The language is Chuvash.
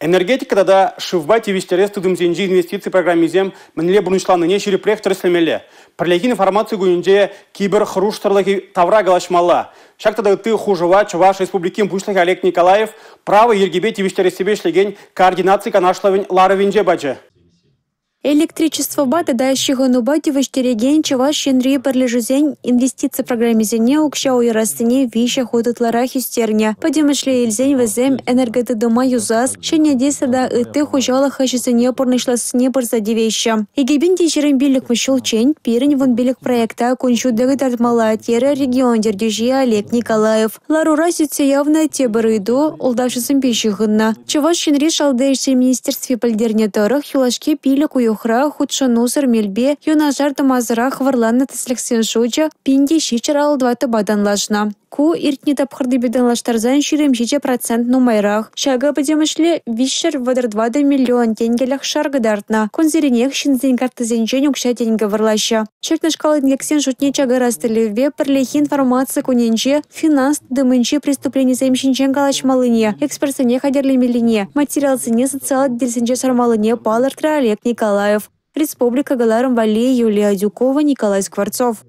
Энергетика тата шывпа тивӗҫтерес тытӑмсенчи инвестици программисем мӗнле пурнӑҫланнине ҫирӗпрех тӗрӗслемелле. Пӗрлехи информаци кунӗнче киберхӑрушсӑрлӑх тавра калаҫмалла. Ҫак тата ытти хушӑва Чӑваш Республикин Пуҫлӑхӗ Олег Николаев право йӗркипе тивӗҫтерессипе ӗҫлекен координаци канашлӑвӗн ларӑвӗнче пачӗ. Электричествӑпа тата ҫыхӑнупа тивӗҫтерекен Чӑваш Енри пӗрлешӳсен инвестици программисене укҫа уйӑрассине 3 хут ытларах ӳстернӗ. Пӗтӗмӗшле илсен вӗсем энерготытӑма юсас, ҫӗнетес тата ытти хуҫалӑх ӗҫӗсене пурнӑҫлассине пырса тивеҫҫӗ. 2025-мӗш ҫулччен пирӗн 15 проекта кун ҫути кӑтартмалла терӗ регион ертӳҫи Олег Николаев. Ларура сӳтсе явнӑ тепӗр ыйту ултавҫӑсемпе ҫыхӑннӑ. Чӑваш Енри шалти ӗҫсен министерстви пӗлтернӗ тӑрӑх, юлашки 5 уйӑхра хутшӑнусӑр мелпе юнашар тӑмасӑрах вӑрланӑ тӗслӗхсен шучӗ 1754-па танлашнӑ. Ку иртнӗ тапхӑртипе танлаштарсан 27 процент нумайрах. Ҫакӑ пӗтӗмӗшле 334 миллион тенкӗлӗх шар кӑтартнӑ. Кунсеренех ҫынсен карттисенчен укҫа-тенкӗ вӑрлаҫҫӗ. Ҫакнашкал инкексен шутне чакарас тӗллевпе Пӗрлехи информаци кунӗнче финанс тытӑмӗнчи преступленисем ҫинчен калаҫмаллине, экспертсене хатӗрлемеллине, материалсене социаллӑ тетелсенче сармаллине палӑртрӗ Олег Николаев. Республика кӑларӑм валли Юлия Адюкова, Николай Скворцов.